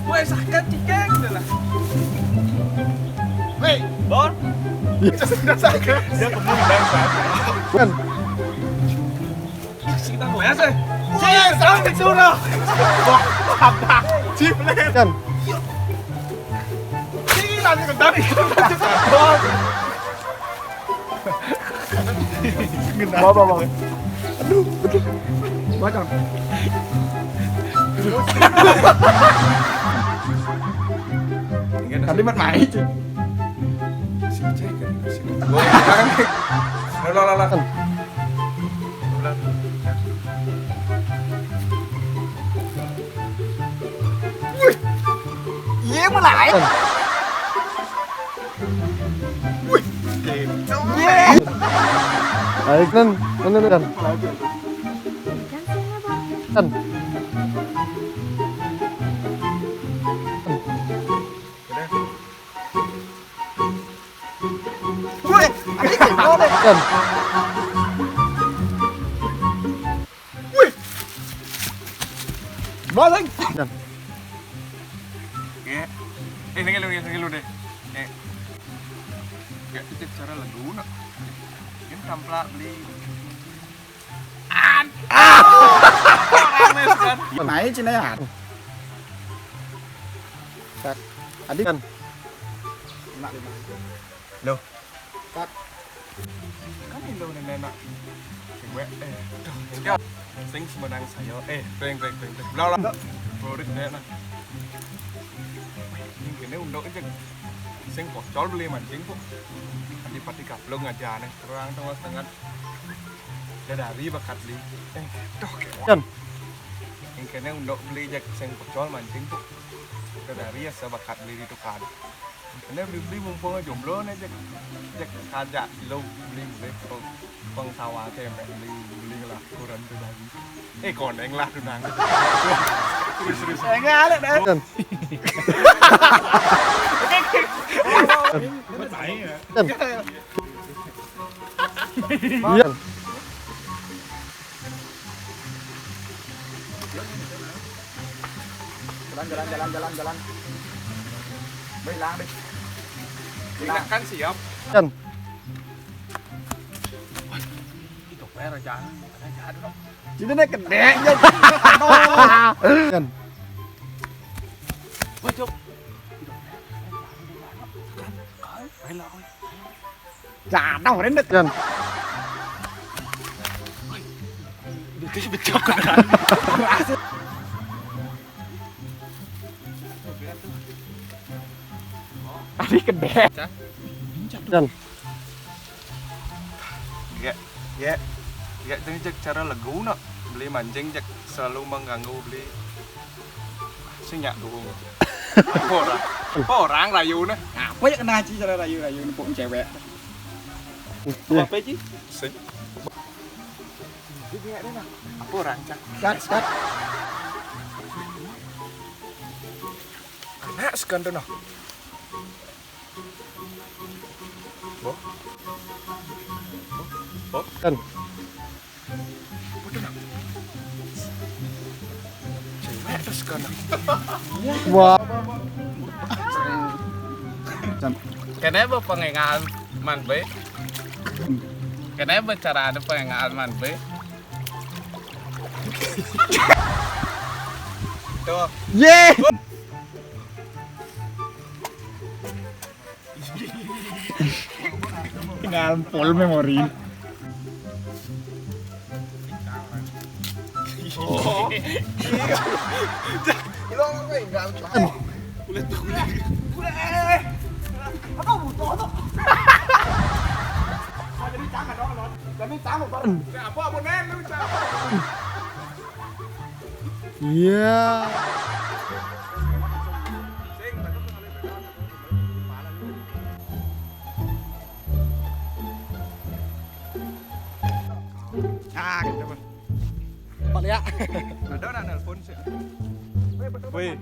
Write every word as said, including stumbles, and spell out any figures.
Woi, sakit, Cikeng, gitu lah. Woi, Bor. Sudah sakit. Dia kemundang, Pak. Kan. Kita mau ya, sih. Yes, aku disuruh. Wah, apa? Ciplet. Kan. Ini lagi kendali. Bor. Kenapa, Bang? Aduh, aduh. Bacang. Tadi buat main, cuy. Sini, cek, sini. Lo, lo, lo, lo. Wih. Iya, mulai. Wih, gitu. Iya. Ayo, kan, mana, kan? Kan. Wih, ada ikan. Kan. Wih. Balik. Kan. Oke. Eh, ini lu, ini lu deh. Eh. Kayak titik cara lagu nak. Ini tamplak beli. An. Orang nih, kan. Naik Cina ya. Kat. Adi kan. Enak lima. Loh. Kat. Kan Indo nenek nak. Cewek, eh, duh, enggak. Sing semenang saya, eh, peng, peng, peng, peng. Bla, bla. Enggak. Florid nenek nak. Ini gini undok aja. Sing pocol beli mancing, Bu. Nanti pati kaplung aja nih. Kurang tengah setengah. Udah dari bakat beli. Eh, duh, kayak kan. Yang kene undok beli jak sing pocol mancing, Bu. Udah dari ya sebakat beli di tukang. Ini beli-beli mumpung jomblo nih, Jack. Jack, kajak lo beli mulai peng, peng sawah ke, beli, beli lah koran tuh lagi. Eh, koneng lah tuh nang. Terus, terus. Eh, ngalek dah. Kan. Kan. Iya. Jalan, jalan, jalan, jalan, jalan. Baik, hilang deh. Hilang. Kan siap. Kan. Itu pera jangan, ada jahat dong. Sini deh, gede. Kan. Wah, Jok. Kan, kan, rela, oi. Jatuh, Ren, dek. Jan. Itu becok kan. Tadi gede. Jan. Ya, ya, ya, ini cek cara lagu nak beli mancing cek selalu mengganggu beli. Sing nyak dulu. Apa orang? Apa orang rayu nih? Apa ya kena aja cara rayu-rayu nempuk cewek? Apa, Ci? Sing. Apa orang, Cak? Skat, skat. Anak sekan tuh, noh. Boh. Boh. Boh. Kan. Apa tuh, noh? Cewek terus kan, noh. Wah. Kan. Kenapa pengengan man be? Kenapa cara ada pengengan man be? Tuh. Ye. Tinggal full memori. Oh. Iya. Udah, gue enggak lucu. Udah tuh, udah. Udah, eh. Apa butuh tuh? Jadi jangan dong, Lon. Jadi jangan, Bang. Apa, apa, Nen, lu siapa? Iya. Ah, gitu, Bang. Balik ya. Ada orang nelpon sih. Woi.